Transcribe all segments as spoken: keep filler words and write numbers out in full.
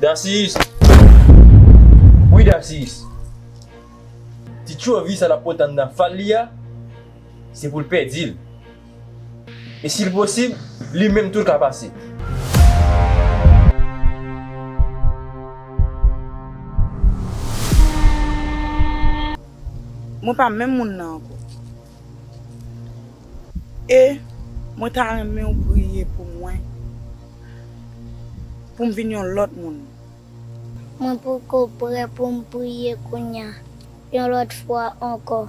Dasiyis! Wi, Dasiyis! Ti tchovi sa l ap pote anndan fal li a, se pou l pèdi l. E si l posib, li menm tou l ka pase. Mwen pa menm moun nan ankò. E mwen ta renmen w priye pou mwen, pou m vin yon lòt moun. Mwen poko prè pou m priye kounye a, yon lòt fwa ankò.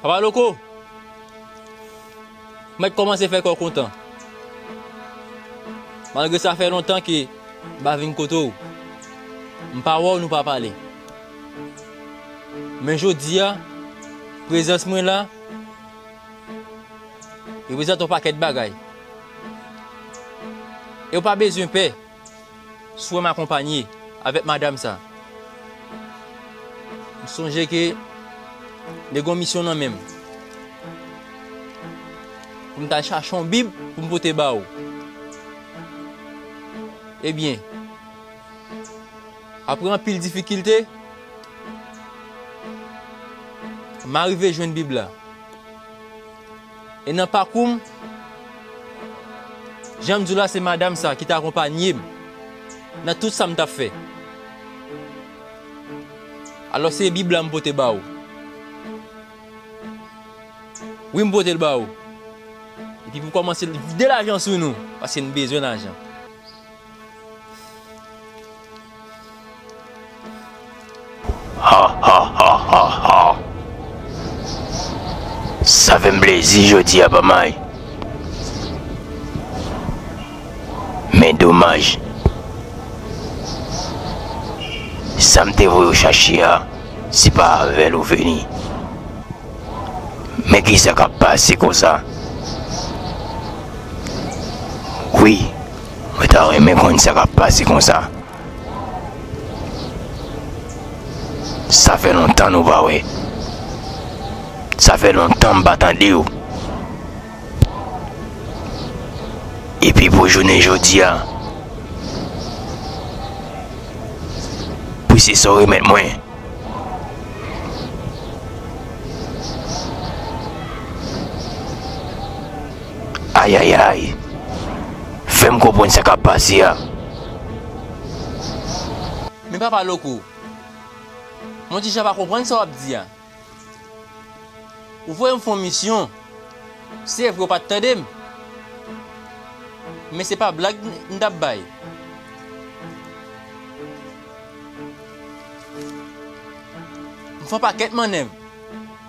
Papa Loko, m mèt kòmanse fè kè w kontan. Malgre sa fè lontan ke m pa vin kote w, m pa wè w, nou pa pale. Men jodi a, prezans mwen la reprezante yon pakèt bagay. E w pa bezwen pè. Si w wè m akonpanye avèk madanm sa, m sonje ke li gen yon misyon nan men m. Pou m t al chache yon Bib pou m pote ba w. Ebyen, apre anpil difikilte, m arive jwenn Bib la. E nan pakou m, jan m di w la, se madanm sa ki t akonpanye m nan tout sa m t ap fè. Alò, se Bib la m pote ba w. Wi, m pote l ba w. Epi pou kòmanse, vide lajan sou nou, paske n bezwen lajan. Ha, ha, ha, ha, ha. Sa fè m plezi jodi a, pa may. Men domaj, sa m te voye w chache a, se pa avè l ou vini. Men kisa k ap pase konsa? Wi, mwen ta renmen konn sa k ap pase konsa. Sa fè lontan nou pa wè. Sa fè lontan m pa tande w. Epi pou jounen jodi a, pou se sa w remèt mwen. Ayayay. Fè m konprann sa k ap pase a. Men Papa Loko, mwen ti jan pa konprann sa w ap di a. Ou voye m fè yon misyon. Se vre, ou pa t tande m. Men se pa blag m t ap bay. M fè yon pakèt mannèv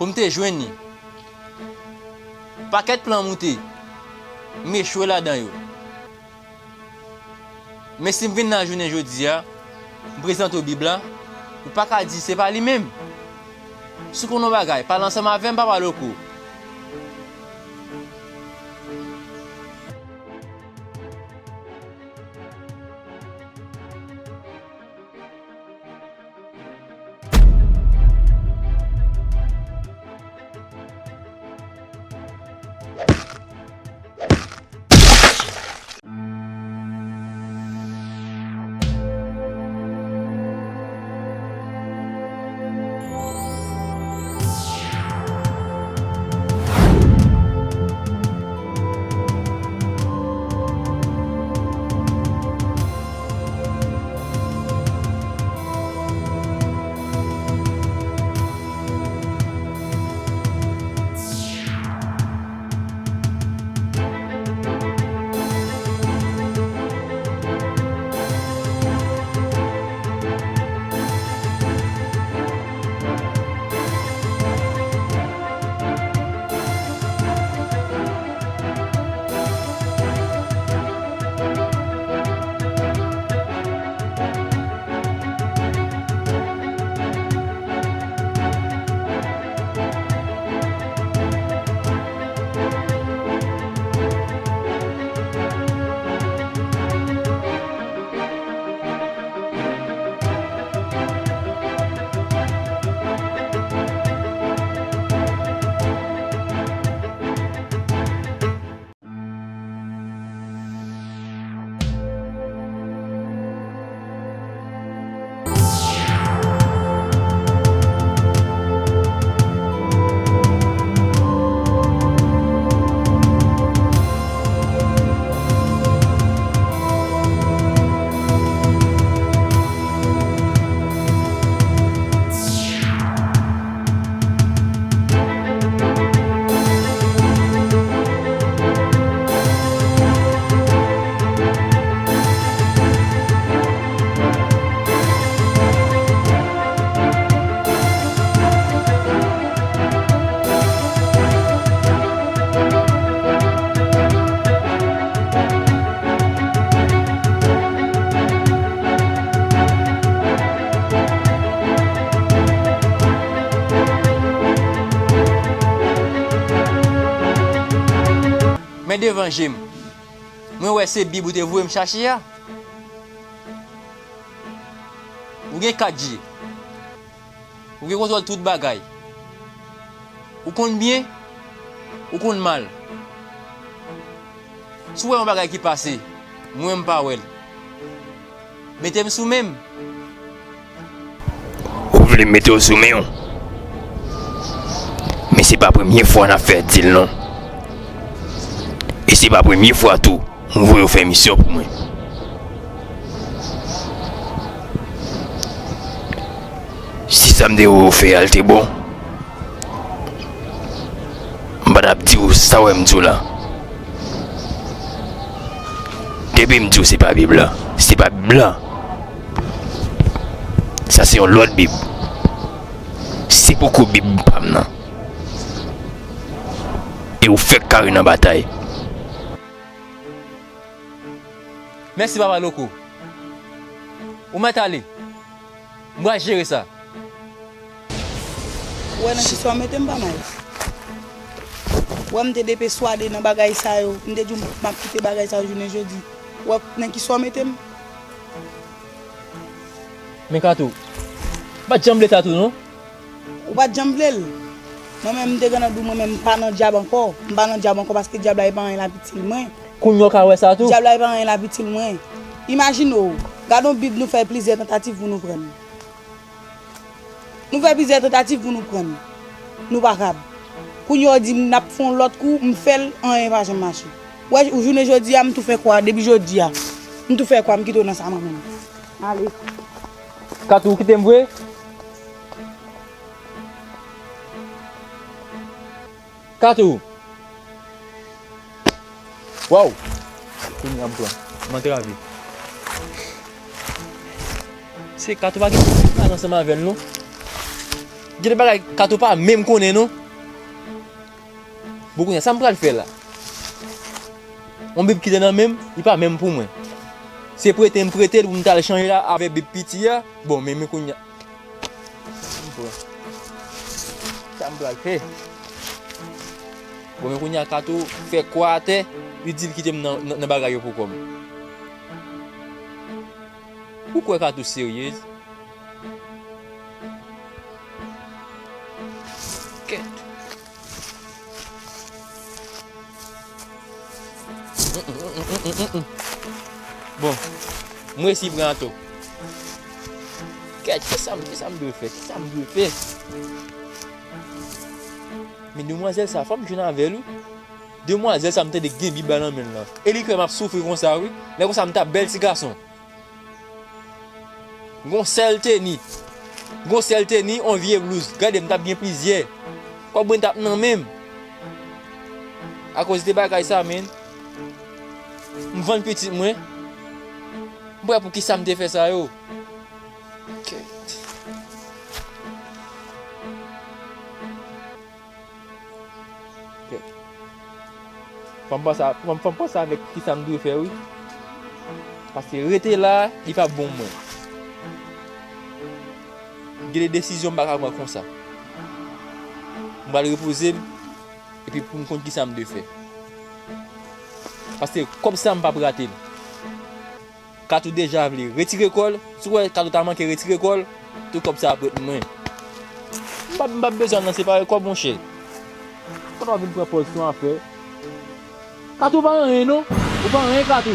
pou m te jwenn li. Pakèt plan moute, m echwe ladan yo. Men si m vin la jounen jodi a, m prezante w Bib la, ou pa ka di se pa li menm. Si w konn yon bagay, pale ansanm avè m, Papa Loko. Devan je m, mwen wè se Bib ou te voye m chache a. Ou gen kat je. Ou gen kontwòl tout bagay. Ou konn byen, ou konn mal. Si w wè yon bagay ki pase, mwen m pa wè l. Mete m sou men m. Ou vle m mete w sou men w? Men se pa premye fwa n ap fè dil non. E se pa premye fwa tou m voye w fè misyon pou mwen. Si sa m te voye w fè a, l te bon, m pa t ap di w sa w wè m di w la. Depi m di w se pa Bib la, se pa Bib la. Sa se yon lòt Bib. Se poko Bib pa m nan. E ou fèk kare nan batay. Mèsi, Papa Loko. Ou mèt ale. M pral jere sa. Ou wè nan ki sa w mete m, pa mal. Ou wè m te depeswade nan bagay sa yo. M te di w m ap kite bagay sa yo jounen jodi. Ou wè nan ki sa w mete m? Men Kato, m pa t janm vle Tatou non. Ou pa t janm vle l? Mwen menm, m te gentan di w, mwen menm, m pa nan dyab ankò. M pa nan dyab ankò paske dyab la e pa anyen l ap itil mwen. Kounye a w ka wè sa tou? Dyab la e pa anyen l ap itil mwen. Imajine w, gade yon Bib nou fè plizyè tantativ pou nou pran l. Nou fè plizyè tantativ pou nou pran l. Nou pa kab. Kounye a w di m n ap fè yon lòt kou, m fè l, anyen pa janm mache. Ou wè, jounen jodi a, m tou fè kwa, depi jodi a. M tou fè kwa, m kite w nan sa mwen menm. Ale. Katou, ou kite m vre? Katou! Waw! Kounye a m pran. M antrave. Se Katou pa gen pale ansanm avè l non. Gen de bagay Katou pa menm konnen non. Bon, kounye a, sa m pral fè la? Yon Bib ki te nan men m, li pa menm pou mwen. Se prete m prete l pou m t al chanje la avè Bib piti a. Bon, men, men kounye a. M pran. Sa m pral fè? Bon, men kounye a Kato fè kwa atè, li di l kite m nan, nan, nan bagay yo pou kò m. Ou kwè Kato serye? Kèt. Bon, m resi pran ato. Kèt, kisa m, kisa m dwe fè? Kisa m dwe fè? Men demwazèl sa, fò m jwenn avè l, wi. Demwazèl sa, m tande gen Bib la nan men l lan. E li kwè m ap soufri konsa, wi. Lè konsa, m t ap bèl ti gason. Gon sèl teni. Gon sèl teni, on vye blouz. Gade, m t ap gen plizyè. Kòb mwen t ap nan men m. Akoz de bagay sa, menn. M vann pitit mwen. M pa wè pou kisa m te fè sa yo. Kèt. Fò m panse, fò m, fò m panse avèk kisa m dwe fè, wi. Paske rete la, li p ap bon pou mwen. Gen de desizyon m pa ka pran konsa. M pral repoze m, epi pou m konn kisa m dwe fè. Paske kòb sa, m p ap rate l. Kato deja vle retire kò l. Si w wè Kato ta manke retire kò l, tout kòb sa ap ret mwen. M p ap, m p ap bezwen nan separe kòb, monchè. Fò w vin pran pòz sou afè. Kato pa anyen, non. Ou pa anyen, Kato.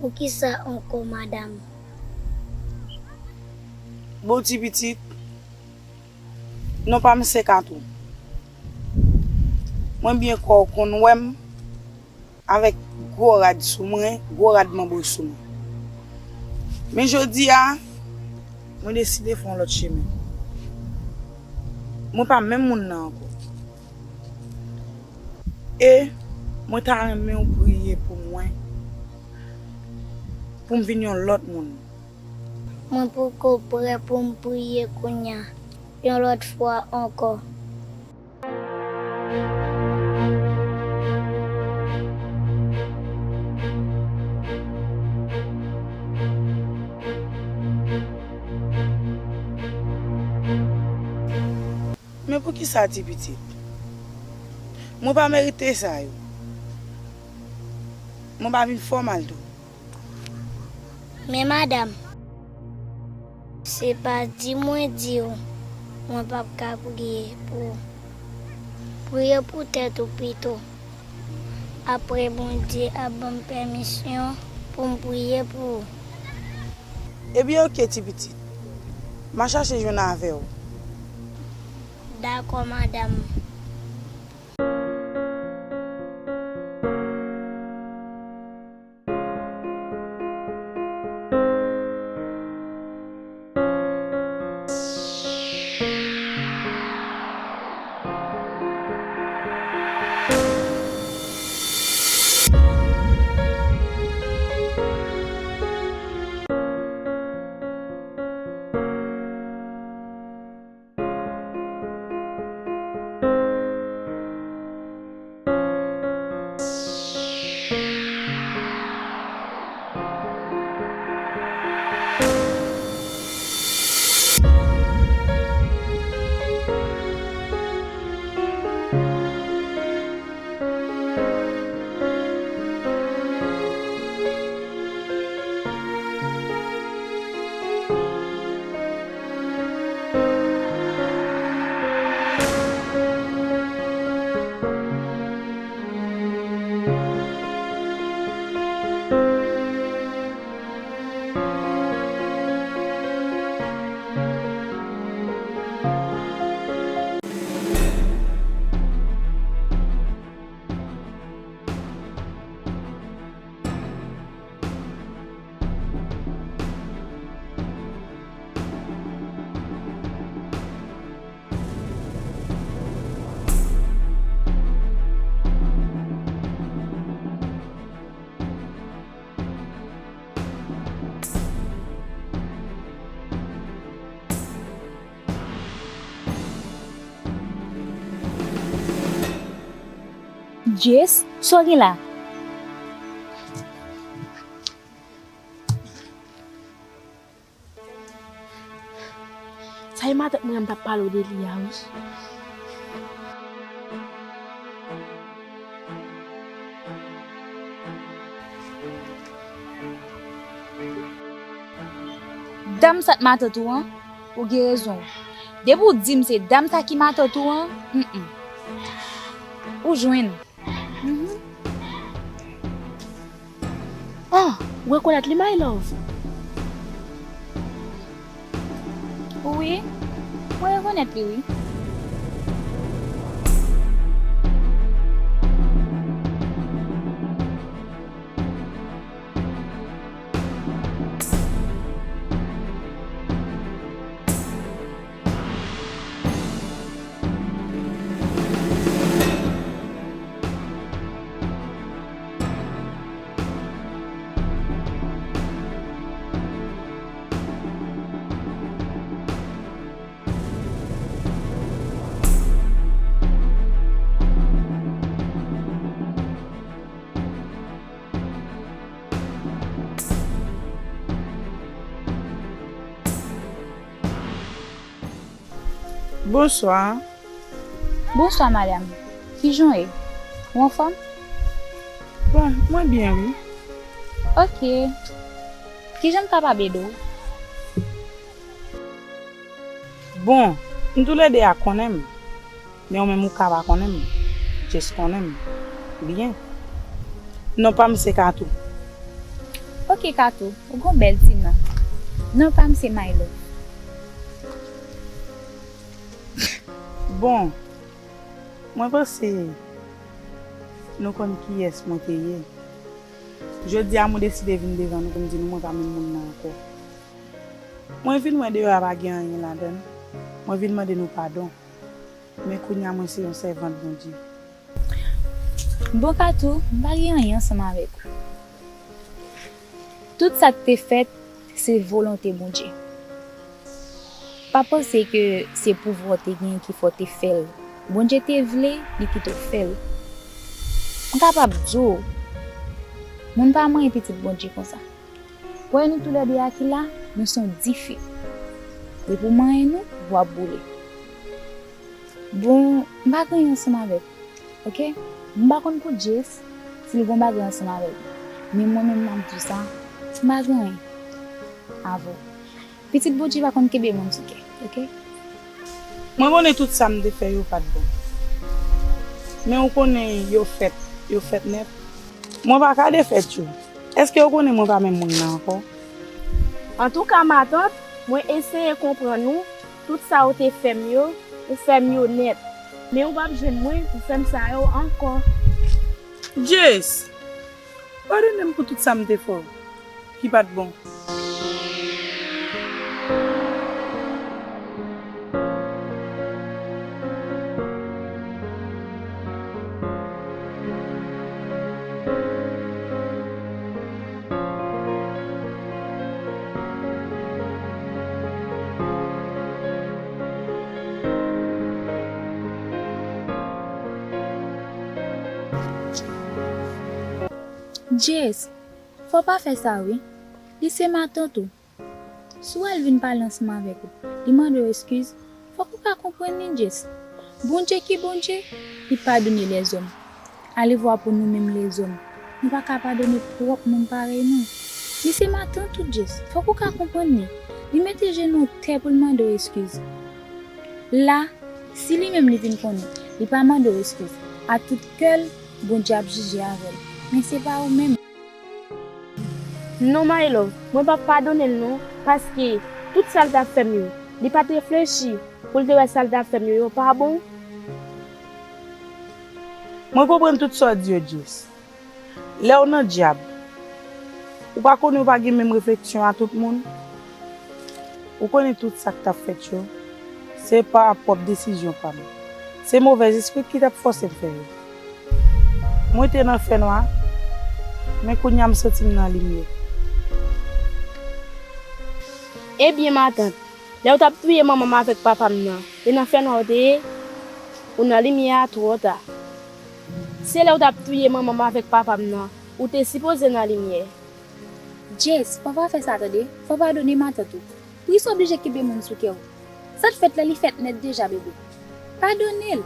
Poukisa ankò, madanm? Bon, ti pitit, Non pa m se Katou. Mwen byen kwè w konn wè m avèk gwo rad sou mwen, gwo rad manbo sou mwen. Men jodi a, mwen deside fè yon lòt chemen. Mwen pa menm moun nan ankò. E mwen ta renmen w priye pou mwen, pou m vin yon lòt moun. Mwen poko prè pou m priye kounye a, yon lòt fwa ankò. Men poukisa ti pitit? Mwen pa merite sa yo. Mwen pa vin fòmal tou. Men madanm, se pa di mwen di w, mwen p ap ka priye pou ou. Priye pou tèt ou pito. Apre Bondye ap ban m pèmisyon pou m priye pou ou. Ebyen oke ti pitit. M a chache jwenn avè w. Dakò madanm. Jess, sa w gen la? Sa e matant mwen an m t ap pale w de li a, wi. Dam sa t matant ou an, ou gen rezon. Depi w di m se dam sa ki matant ou an, mm, mm. Ou jwenn. Mhm. Oh, ou rekonèt li, my love? Wi, mwen rekonèt li, wi. Bonswa. Bonswa, madanm. Kijan w ye? Ou anfòm? Bon, mwen byen, wi. Oke. Kijan m kapab ede w? Bon, n toulède a konnen m. Men ou menm ou ka pa konnen m. Jess konnen m byen. Non pa m se Katou. Oke, Katou, ou gon bèl ti non. Non pa m se Milo. Bon, mwen panse nou konn kiyès mwen te ye. Jodi a mwen deside vin devan nou pou m di nou mwen pa menm moun nan ankò. Mwen vin wè deyò a pa gen anyen ladan l. Mwen vin mande nou padon. Men kounye a mwen se yon sèvant Bondye. Bon Katou, m pa gen anyen ansanm avèk ou. Tout sa k te fèt, se volonte Bondye. Pa panse ke se pouvwa w te genyen ki fè w te fè l. Bondye te vle, li kite w fè l. M kapab di w, moun pa manyen pitit Bondye konsa. Ou wè nou toulède a ki la, nou se yon dife. Depi w manyen nou, w ap boule. Bon, m pa gen anyen ansanm avèk ou, oke? M pa konn pou Jess, si l gon bagay ansanm avèk ou. Men mwen menm m ap di w sa, m pa gen anyen avè w. Pitit Bondye pa konn kenbe moun sou kè, oke? Mwen konnen tout sa m te fè yo pa t bon. Men ou konnen yo fèt, yo fèt nèt. Mwen pa ka defèt yo. Èske ou konnen mwen pa menm moun nan ankò? Antouka matant, mwen eseye konprann ou, tout sa ou te fè m yo, ou fè m yo nèt. Men ou p ap jwenn mwen pou fè m sa yo ankò. Jess, padone m pou tout sa m te fè w ki pa t bon. Jess, fò w pa fè sa wi. Li se matant ou. Si w wè l vin pale ansanm avèk ou, li mande w eskiz, fòk ou ka konprann li, Jess. Bondye ki Bondye, li padone lèzòm. Alevwa pou nou menm lèzòm, nou pa ka padone pwòp moun parèy nou. Li se matant ou, Jess, fòk ou ka konprann li. Li mete jenou w tè pou l mande w eskiz. La, si li menm li vin konnen, li pa mande w eskiz, a tout kè l, Bondye ap jije avè l. Men se pa ou menm. Non my love, mwen p ap padone l non, paske tout sa l t ap fè m yo, li pa t reflechi pou l te wè sa l t ap fè m yo, yo pa bon. Mwen konprann tout sa w di yo, Jess. Lè w nan dyab, ou pa konnen w pa gen menm refleksyon a tout moun? Ou konnen tout sa k t ap fèt yo, se pa pwòp desizyon pa m. Se movèz espri ki t ap fòse m fè yo. Mwen te nan fènwa, men kounye a m santi m nan limyè. Ebyen matant, lè w t ap touye manman m avèk papa m nan, e nan fènwa w te ye? Ou nan limyè a twò ta. Se lè w t ap touye manman m avèk papa m nan, ou te sipoze nan limyè. Jess, fò w pa fè sa tande, fò w padone matant ou. Poukisa w oblije kenbe moun sou kè w? Sa t fèt la, li fèt nèt deja, bebe. Padone l.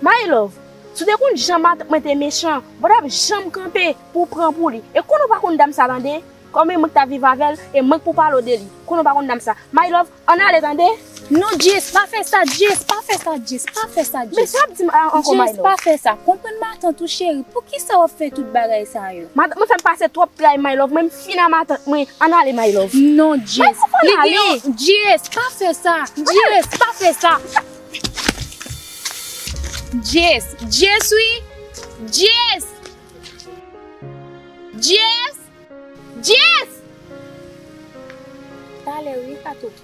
My love, si w te konn jan matant mwen te mechan, ou pa t ap janm kanpe pou w pran pou li. E konnen w pa konn dam sa tande. Kòm e mwen k t ap viv avè l, e mwen k pou pale w de li. Konnen w pa konn dam sa. My love, ann ale tande. Non, Jess, pa fè sa, Jess, pa fè sa, Jess, pa fè sa, Jess. Men sa w ap di m ankò, my love? Jess, pa fè sa. Konprann matant ou, cheri. Poukisa w ap fè tout bagay sa yo? Matant mwen fè m pase twòp tray, my love. Mwen m fin a matant mwen. Ann ale, my love. Non, Jess. Li gen, Jess, pa fè sa. Jess, pa fè sa. Jess, Jess wi. Jess. Jess. Jess. Talè wi, Kato.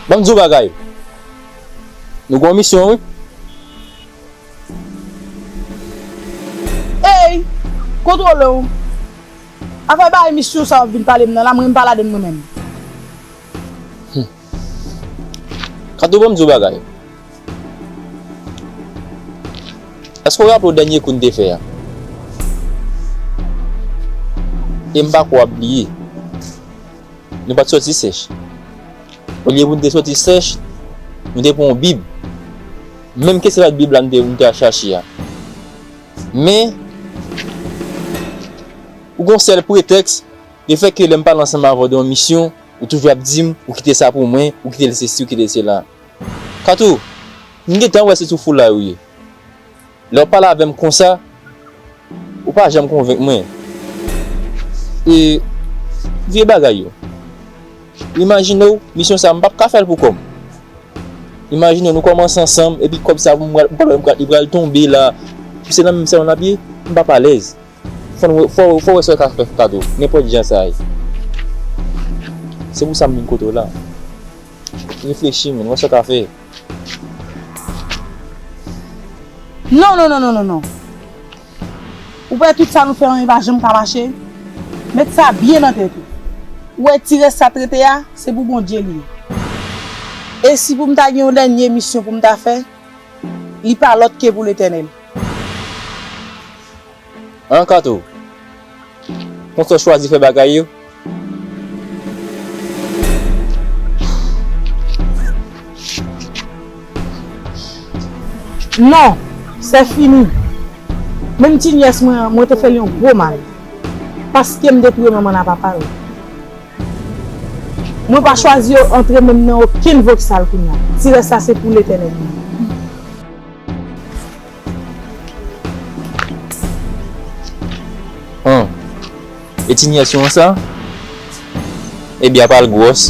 Ban m di w bagay. Nou gen yon misyon, wi. Ey! Kontwole w. Afè bay misyon sa w ap vin pale m nan la, mwen m pa ladann mwen menm. Kato, ban m di w bagay. Èske w raple w dènye kou n te fè a? E m pa kwè w ap bliye. Nou pa t soti sèch. Olye pou n te soti sèch, nou te pran yon bib. Menm ke se pa t Bib la m te, m te al chache a. Men, ou gon sèl pretèks, lefètke lè m pale ansanm avè w de yon misyon, ou toujou ap di m, ou kite sa pou mwen, ou kite l sesi, ou kite l sela. Kato, m gentan wè se sou foulay ou ye. Lè w pale avè m konsa, ou pa janm konvenk mwen. E vye bagay yo. Imajine w, misyon sa a, m p ap ka fè l pou kò m. Imajine w, nou kòmanse ansanm, epi kòb sa, m pral, m pral, m pral, li pral tonbe la. Se nan menm sèl n ap ye, m p ap alèz. Fò, fò, fò w wè sa w ka fè, Kato, nenpòt jan sa ye. Se pou sa m vin kote w la. Reflechi, men, wè sa w ka fè. Non, non, non, non, non, non. Ou wè tout sa nou fè an, li pa janm ka mache? Met sa byen nan tèt ou. Ou wè ti rès sa trete a, se pou Bondye li ye. E si pou m ta gen yon dènye misyon pou m ta fè, li pa lòt ke pou Letènèl. An, Kato, konsa w chwazi fè bagay yo? Non, c'est fini. Menm ti nyès mwen an, mwen te fè l yon gwo mal. Paske m te touye manman l a papa l. Mwen pa chwazi yo antre menm nan okenn voksal kounye a. Ti rès la se pou Letènèl li. An. E ti nyès ou an sa? Ebyen, apa l gwòs.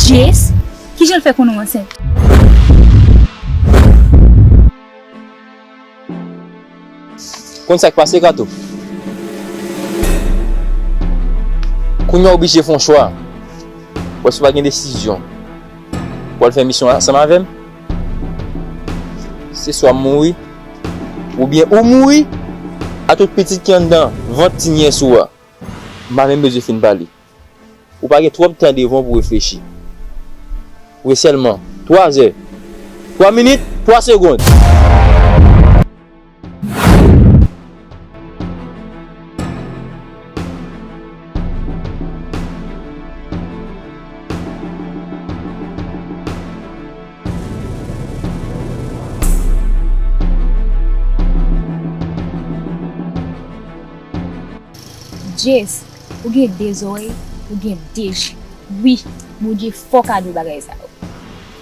Jess, kijan l fè konnen w ansent? Konn sa k pase, Kato? Kounye a w oblije fè yon chwa. Wè si w pa gen desizyon. W al fè misyon ansanm avè m. Se swa m mouri, oubyen ou mouri a tout pitit ki anndan vant ti nyès ou a. M pa menm bezwen fin pale. Ou pa gen twòp tan devan w pou w reflechi. Ou gen sèlman twa zè, twa minit, twa segonn. Jess, ou gen de zòrèy, ou gen de je. Wi, Bondye fò kado bagay sa yo.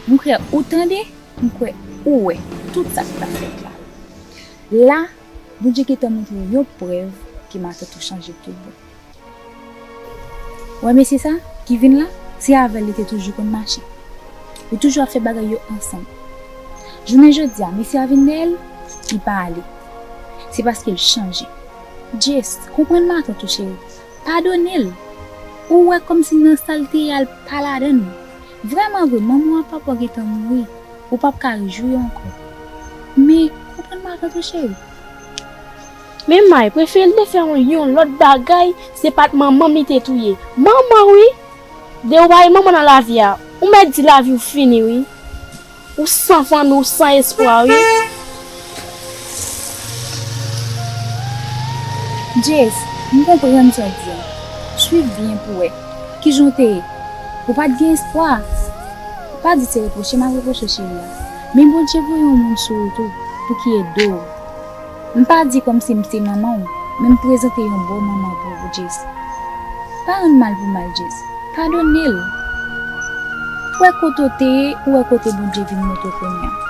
M kwè ou tande, m kwè ou wè tout sa k ta fèt la. La, Bondye gentan montre w yon prèv ke matant ou chanje tout bon. Wè mesye sa ki vin la, se avè l li te toujou konn mache. Yo toujou ap fè bagay yo ansanm. Jounen jodi a, mesye a vin dèyè l, li pa ale. Se paske l chanje. Jess, konprann matant ou cheri. Padone l. Ou wè kòmsi nan sa l te ye a l pa ladan l. Vrèman vre, manman w ak papa w gentan mouri. Ou p ap ka rejwi yo ankò. Men, konprann matant ou cheri. Men May, prefere l te fè yon, yon lòt bagay, se pa t manman m li te touye. Manman wi! De ou pa gen manman nan lavi a, ou mèt di lavi w fini wi. Ou san fanmi, ou san espwa wi. Jess, m konprann sa w di an. Swiv byen pou w wè kijan w te ye. Ou pa t gen espwa. Pa di se repwoche m ap repwoche w cheri a. Men Bondye voye yon moun sou wout ou pou ki ede w. M pa di kòmsi m se manman w, men m prezante yon bon manman pou ou, Jess. Pa rann mal pou mal, Jess. Padone l. Ou wè kote w te ye, ou wè kote Bondye vin mete w kounye a.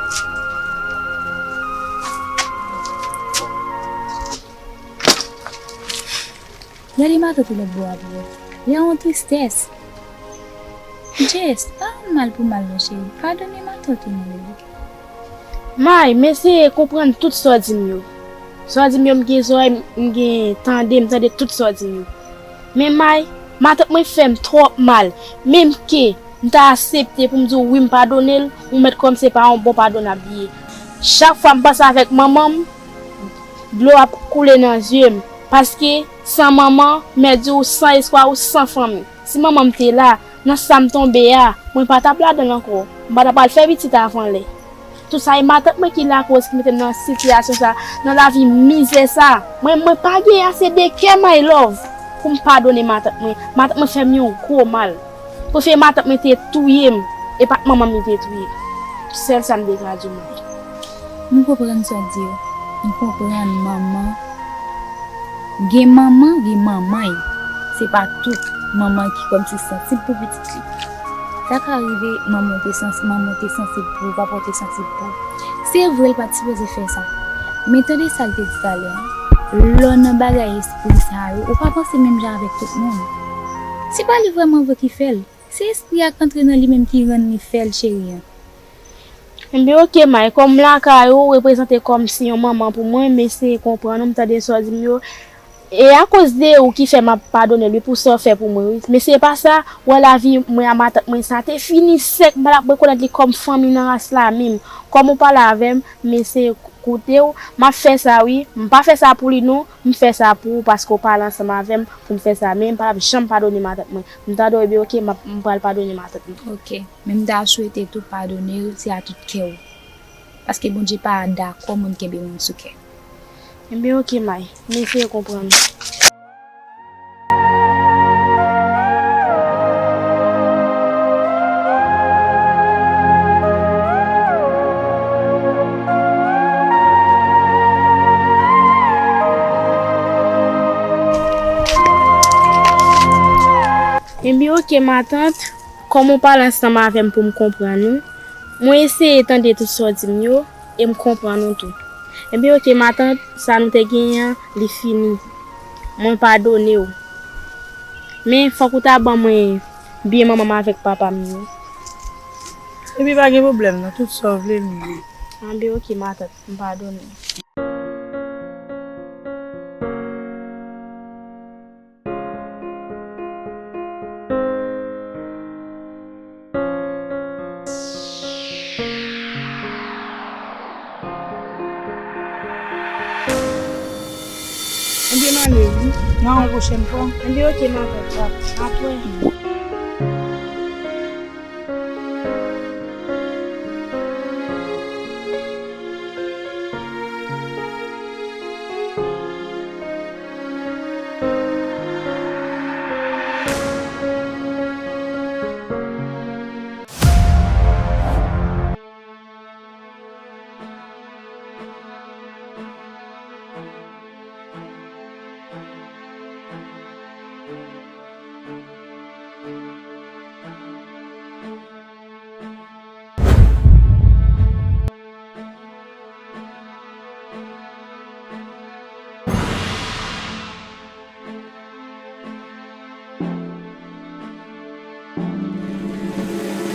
Gade matant ou lòt bò a pou wè. Li an tristès. Jess, pa rann mal pou mal non cheri. Padone matant ou non bebe. May, m eseye konprann tout sa w di m yo. Sa w di m yo, m gen zòrèy, m gen tande, m tande tout sa w di m yo. Men May, matant mwen fè m twòp mal. Menm ke m ta aksepte pou m di w wi m padone l, ou mèt kwè m se pa yon bon padonab li ye. Chak fwa m panse avèk manman m, dlo ap koule nan zye m. Paske san manman, m mèt di w san espwa, ou san fanmi. Si manman m te la, nan sa m tonbe a, mwen pa t ap ladan l ankò. M pa t ap al fè pitit avan lè. Tout sa e matant mwen ki lakoz ki mete m nan sitiyasyon sa, nan lavi mizè sa. Mwen, mwen pa gen ase de kè, my love, pou m padone matant mwen. Matant mwen fè m yon gwo mal. Prefere matant mwen te touye m, e pa t manman m li te touye. Sèl sa m te ka di w, May. M konprann sa w di yo. M konprann manman. Gen manman, gen manman. Se pa tout manman ki kòmsi sansib pou pitit li. Sa ka rive, manman w te sans-, manman w te sansib pou ou, papa w te sansib pou ou. Se vre, l pa t sipoze fè sa. Men tande sa l te di talè a. Lè w nan bagay espri sa yo, ou pa panse menm jan avèk tout moun. Se pa li vrèman vre ki fè l. Se espri a k antre nan li menm ki rann li fè l, cheri an. Enben, oke, May, kòm lakay ou, ou reprezante kòmsi yon manman pou mwen, m eseye konprann ou, m tande sa w di m yo. E akoz de ou ki fè m ap padone l, wi, pou sa w fè pou mwen, wi. Men se pa sa, wè lavi mwen a matant mwen sa te fini sèk, m pa t ap rekonèt li kòm fanmi nan ras la menm. Kòm ou pale avè m, m eseye koute w, m ap fè sa, wi. M pa fè sa pou li, non. M fè sa pou ou paske w pale ansanm avè m pou m fè sa, men m pa t ap janm padone matant mwen. M tande w, ebyen, oke, m ap, m pral padone matant mwen. Oke, men m ta swete tou padone l, se a tout kè w. Paske Bondye pa dakò moun kenbe moun sou kè. Ebyen, oke, May, m eseye konprann ou. Ebyen, oke, matant, kòm ou pale ansanm avè m pou m konprann ou, mwen eseye tande tout sa w di m yo, e m konprann ou tou. Ebyen, oke, matant, sa nou te genyen an, li fini. Mwen padone w. Men, fòk ou ta ban mwen byen manman m avèk papa m yo. Epi pa gen pwoblèm, non, tout sa w vle, m ye. Anben, oke, matant, m padone w. Ebyen, m ale, wi. Nan yon pwochèn fwa. Ebyen, oke, matant. Apre.